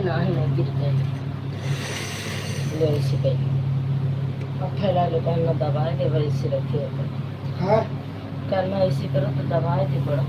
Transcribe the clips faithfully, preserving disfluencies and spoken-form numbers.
नाही, नाही, गिर जाई। ले, ऐसे कर। अब फैला ले, कान में दबाए दे, वैसे रखे हो तो। हाँ। कान में ऐसे करो तो दबाए दे बड़ा।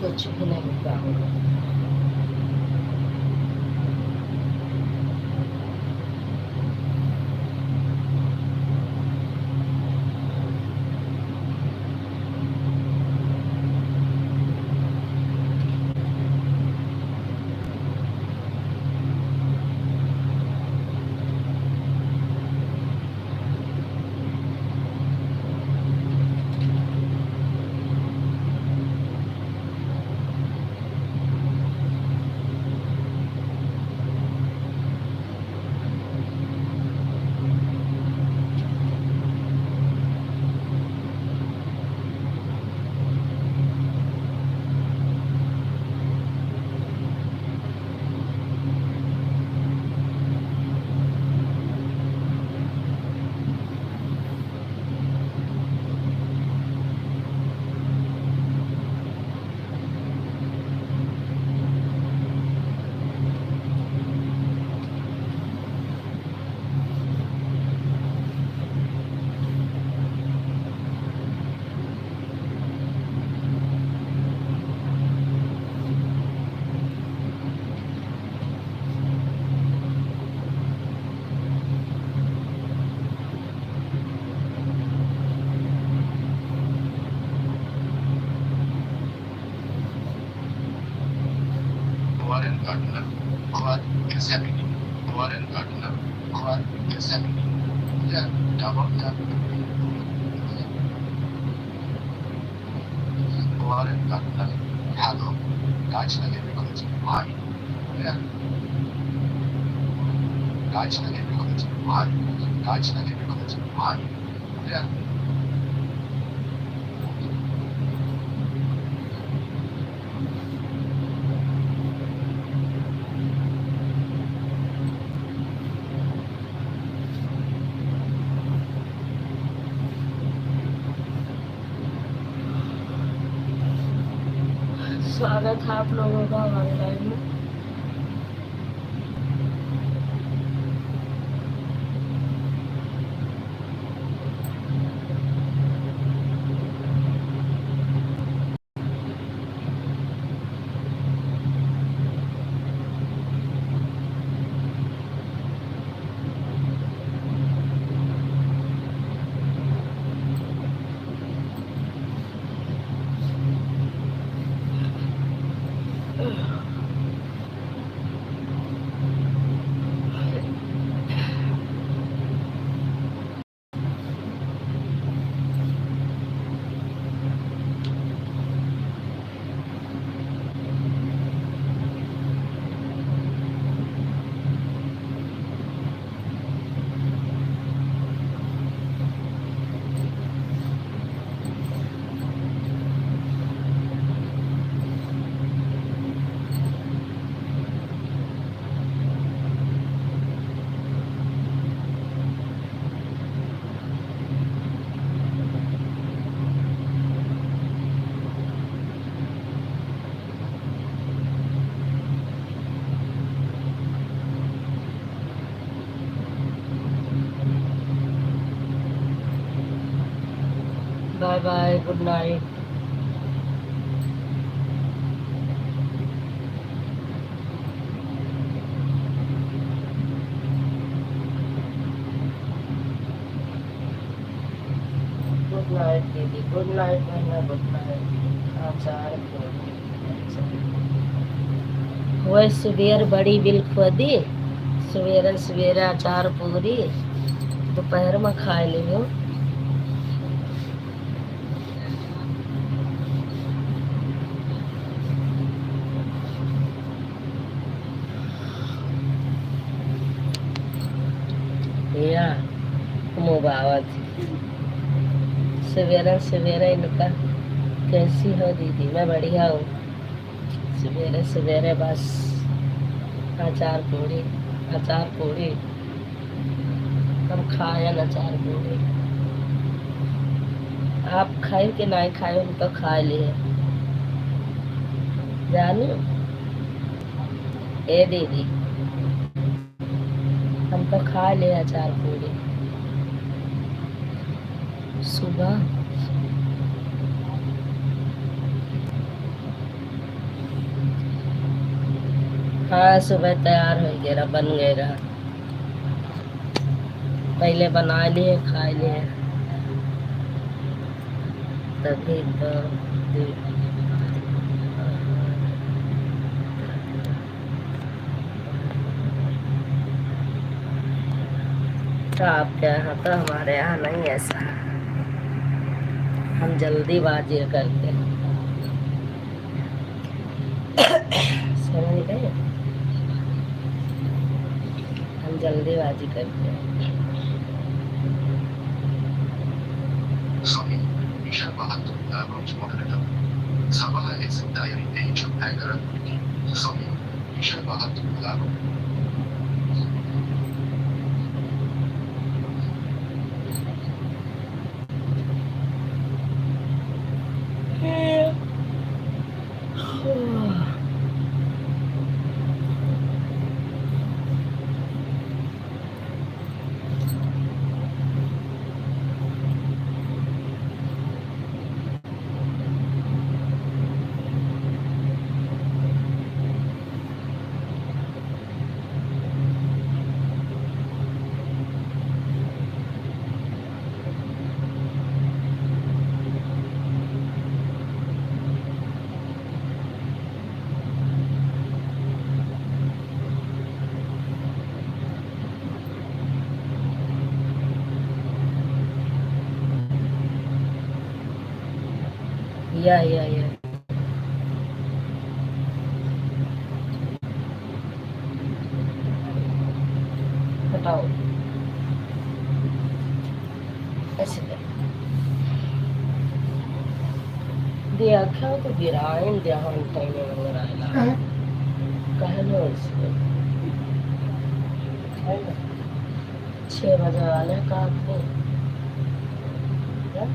कुछ भी नहीं हुआ। Foreign partner, Goa, Giuseppe. Foreign partner, Goa, Giuseppe. Left, double tap. Foreign partner, hello. Touch lagi records, hi. Left. Touch lagi records, hi. Touch lagi records, hi. Left. स्वागत है आप लोगों का हमारे live में। Bye bye, good night. Good night दीदी, good night बहना, good night। हाँ, चार। वह सुबेर बड़ी बिल खोदी, सुबेरे सुबेरे अचार पूरी दोपहर में खाए लियो। या मुबावत। सवेरे सवेरे इनका, कैसी हो दीदी? मैं बढ़िया हूँ। सवेरे सवेरे बस अचार पूरी, अचार पूरी। हम खायन अचार पूरी। आप खाए के नाई खाए, हम तो खा लिए। जानू, ए दीदी, हम तो खा ले अचार पूरी सुबह। हाँ, सुबह तैयार हो गया रहा, बन गया रहा। पहले बना लिए, खा लिए, तभी तो। तो आपके यहाँ तो, हमारे यहाँ नहीं ऐसा है, हम जल्दीबाजी करते हैं। समझ गए? हम जल्दीबाजी करते हैं। Sorry, ईशा बात तो लाभ कुछ मत करता। सवाल है, इस दायरे में जो है गलत। Sorry, ईशा बात तो लाभ। या, या, या। हटाओ। ऐसे कर। देखा तो गिराइन देहन तैने नजर आइला। हाँ। कहलो ऐसे। है ना? छह बजे वाले का आपको। क्या?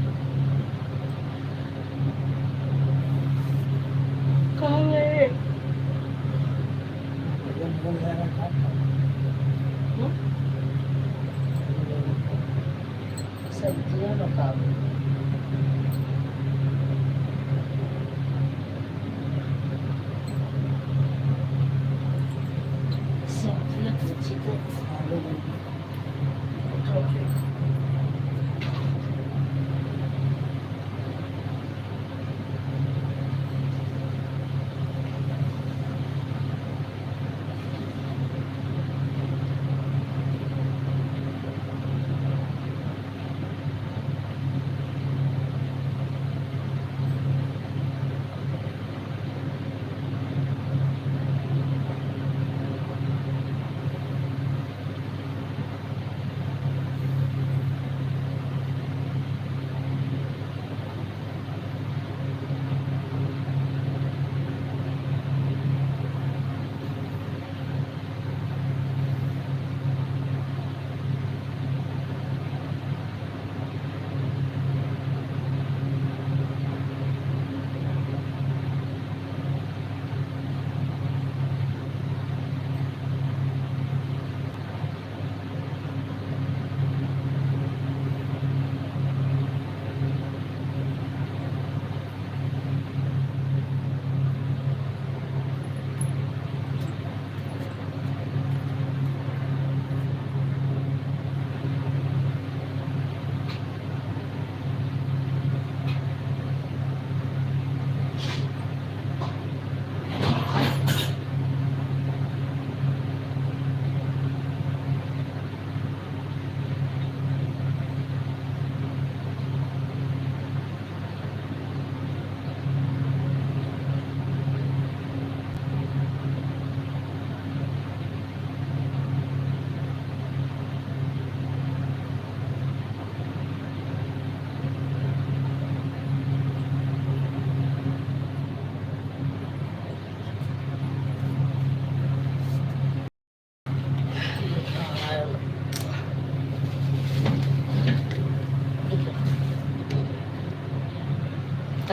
कहाँ गए? हम्म? सब्जियाँ बताओ। सब्जियाँ पूछी तो।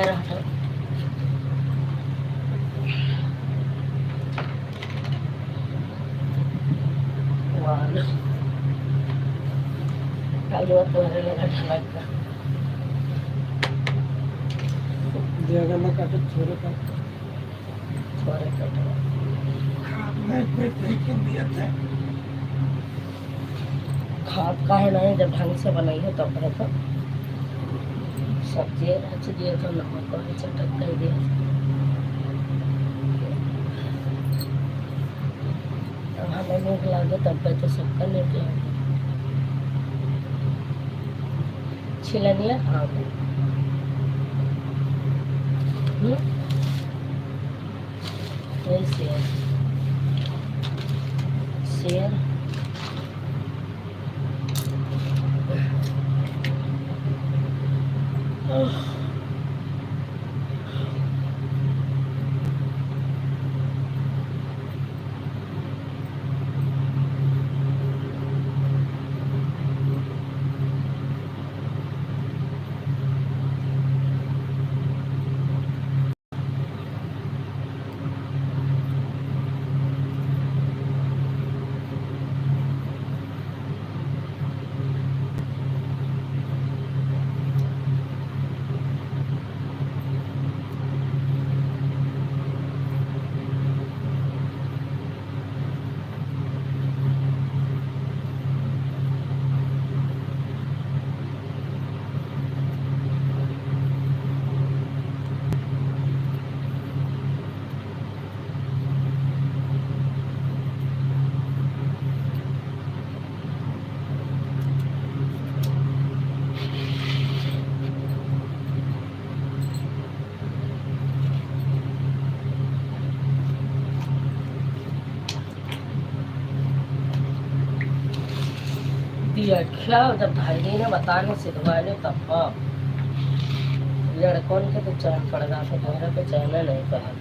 रहा था। वाह। कालुआ तोहरे लगा ढलक का। जे अगर ना काटे, छोरे का। छोरे का तो। खाद नहीं, कोई, कोई क्यों दिया था? खाद काहे नहीं, जब ढंग से बनाई हो तब है तो। सब्जी रच दिए तो नमक और चटक कर दिया। अब हमें नीक लागे तब पे तो सबका नीक लागे। छिलनिया आम। हम्म? वही सेर। सेर। देखिया, जब धइले न बताने सिधवाले तब लड़कन के तो चैन पड़ जात है, तोहरा के चैन नहीं पड़ा।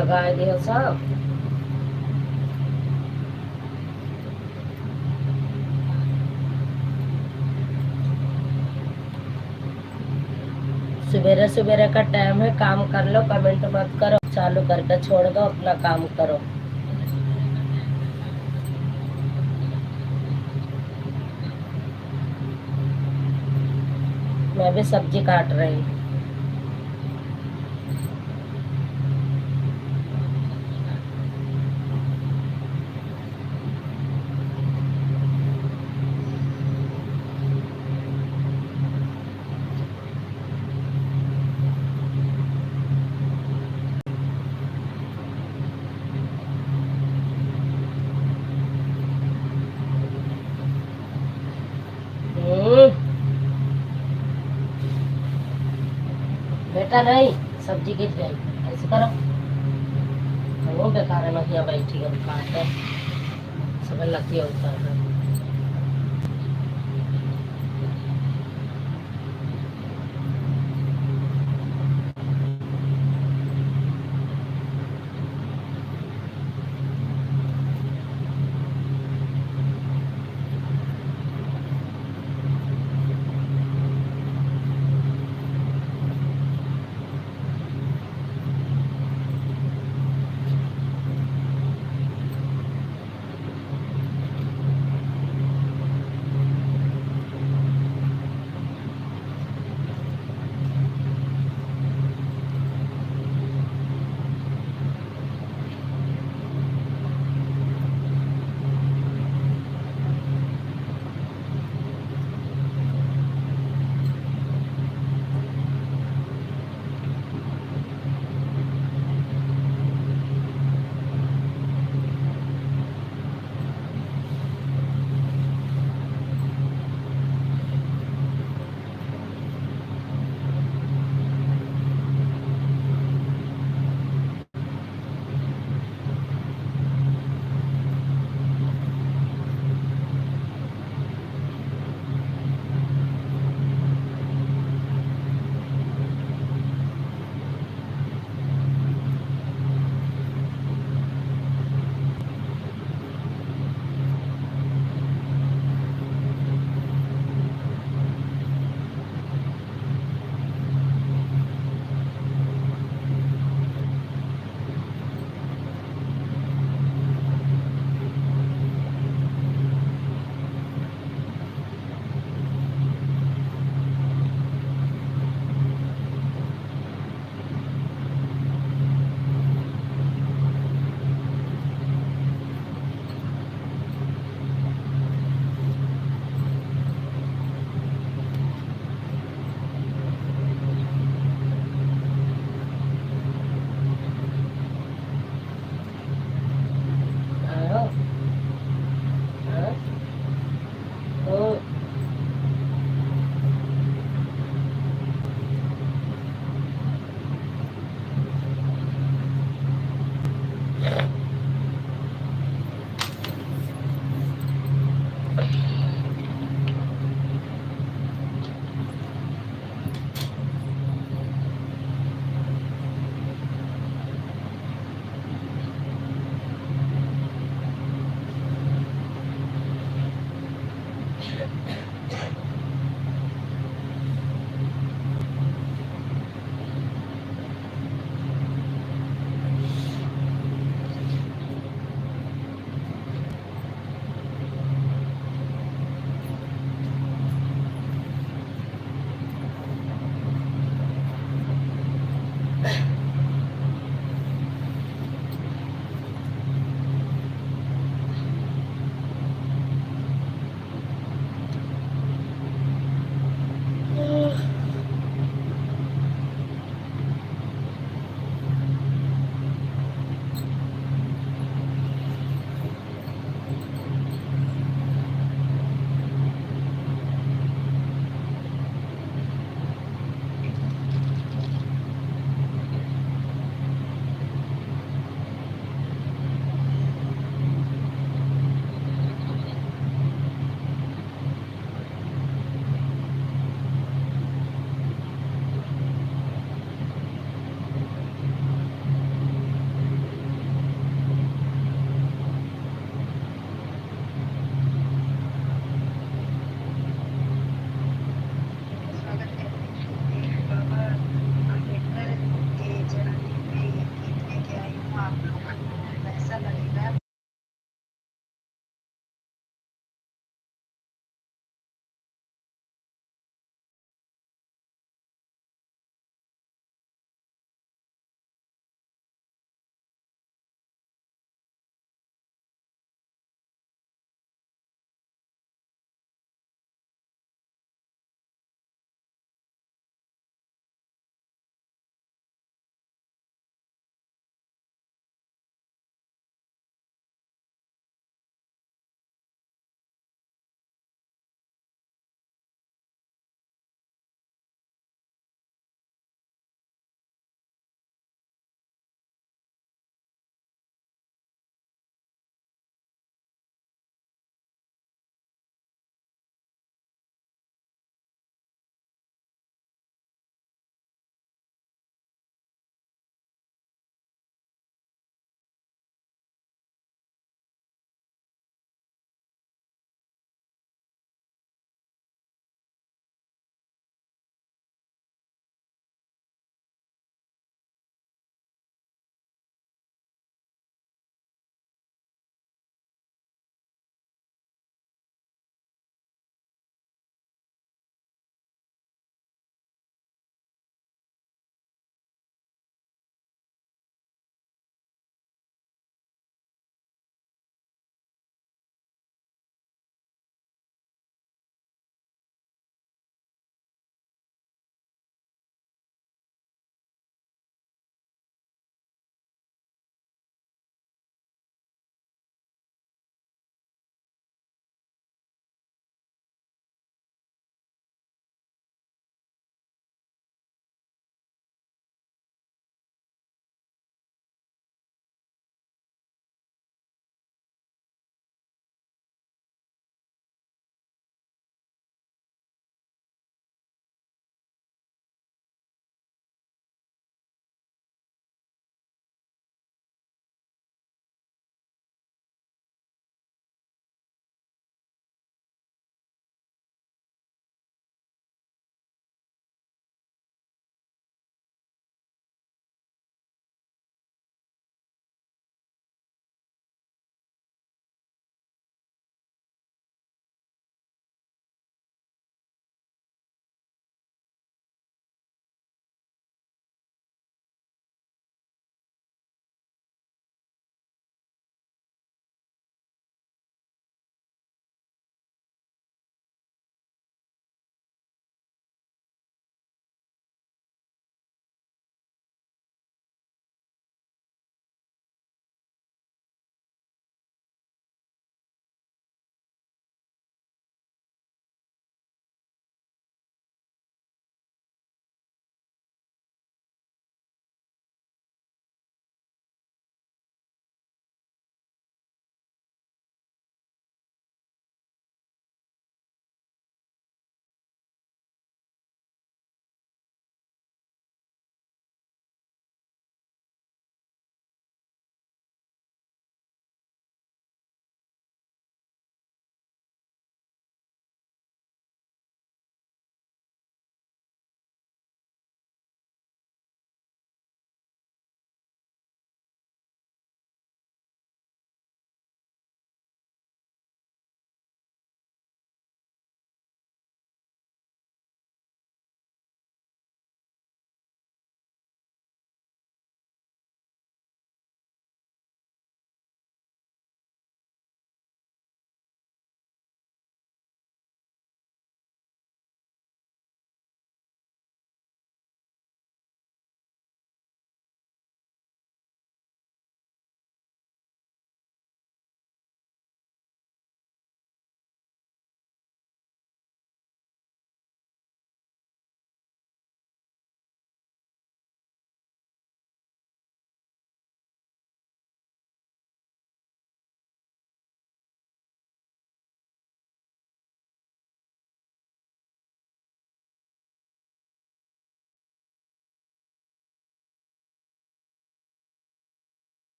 लगाए दियो सब। सुबेरे सुबेरे का टाइम है, काम कर लो, कमेंट मत करो, चालू करके छोड़ दो, अपना काम करो। मैं भी सब्जी काट रही हूँ। हम्म। बेटा नहीं, सब्जी गिर जाई, ऐसे करो। वो बेकार है, नहिया बैठी अब काटे, सब लतिया उतर है।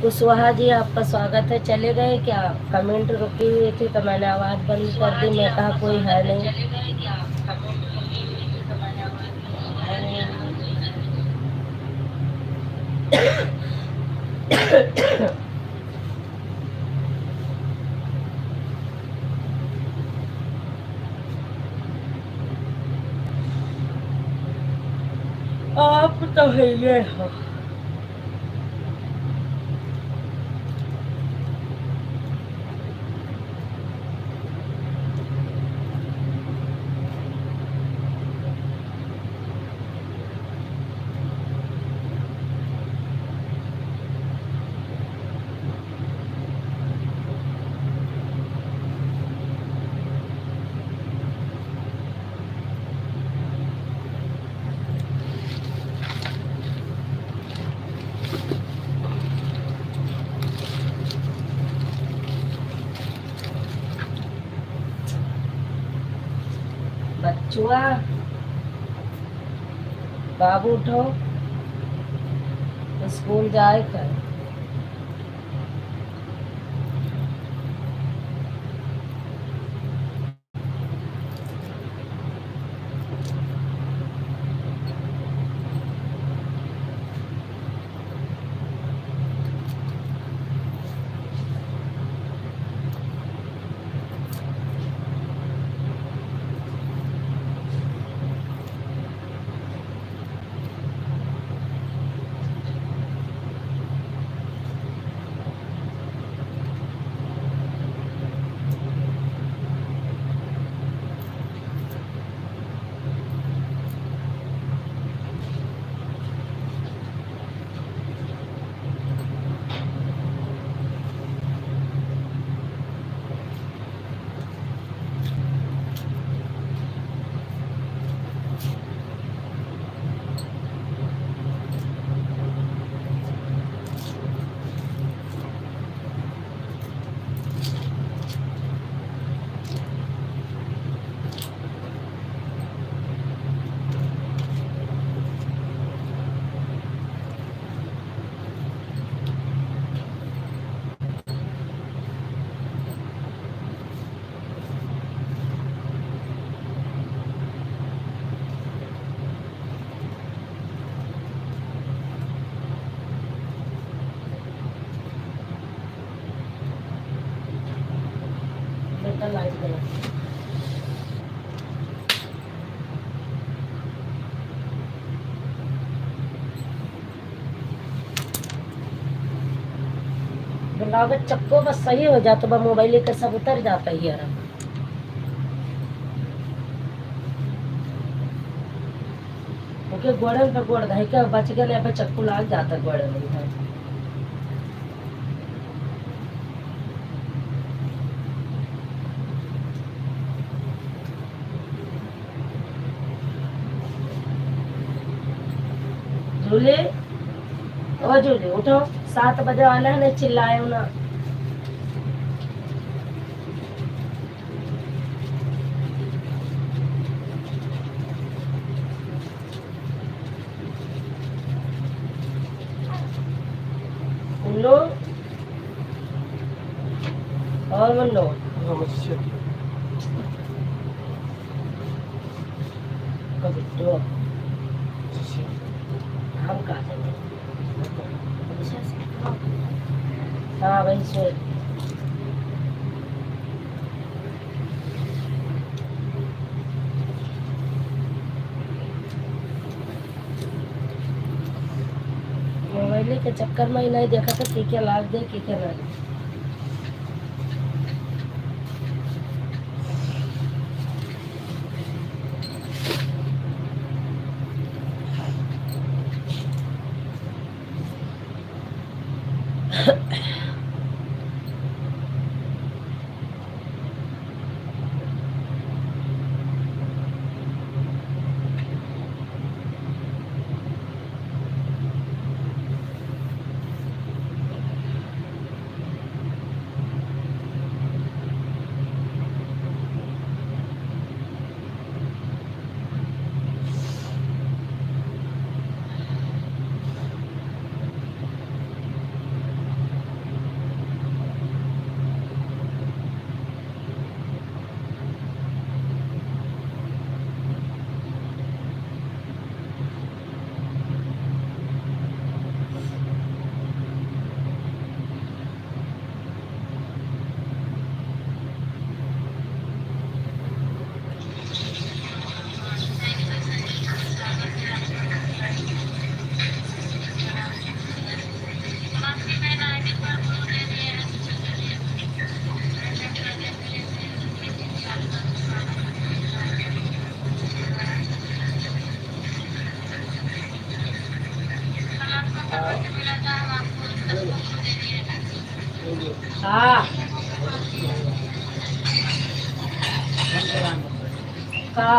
कुशवाहा जी, आपका स्वागत है। चले गए क्या? कमेंट रुकी हुई थी तो मैंने आवाज़ बंद कर दी। मैं कहा कोई है नहीं। आप तो है ये हो। बच्चुआ, बाबू उठो, स्कूल जाए का। बेटा लाइट गया। लागत चक्को बस सही हो जात बा, मोबाइल के सब उतर जाता है यार। ओके, गोड़न पे गोड़ धइ के बच गए, अब चक्कू लाग जाता गोड़न में। जूली, ओ जूली, उठो, सात बजे वाला है, नहीं चिल्लाए हो ना। मुन्नो, और मुन्नो। हाँ, बस ठीक। कब तो? हम कहाँ से? हाँ, वही से। मोबाइल के चक्कर में ही नहीं देखा था, के के लाग दे, के के ना दे। हाँ। का?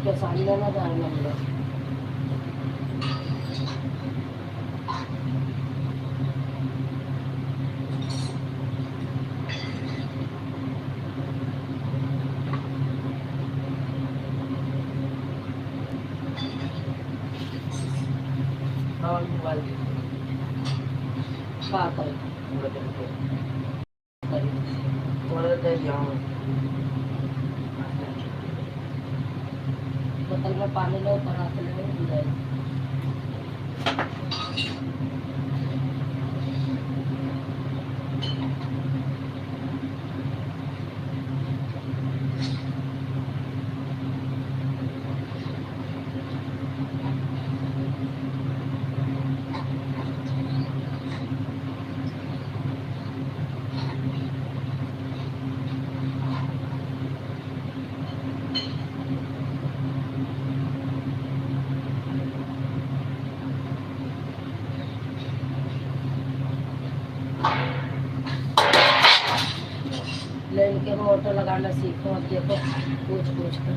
तो सामने ना जाए ना मिला। और मोबाइल देखो। का करे? पूरा दिन के। करे दे यहाँ। बोतल में पानी लो, परात ले, ले। ले, इनके मोटर लगाना सीखो, अब देखो, पूछ पूछ कर।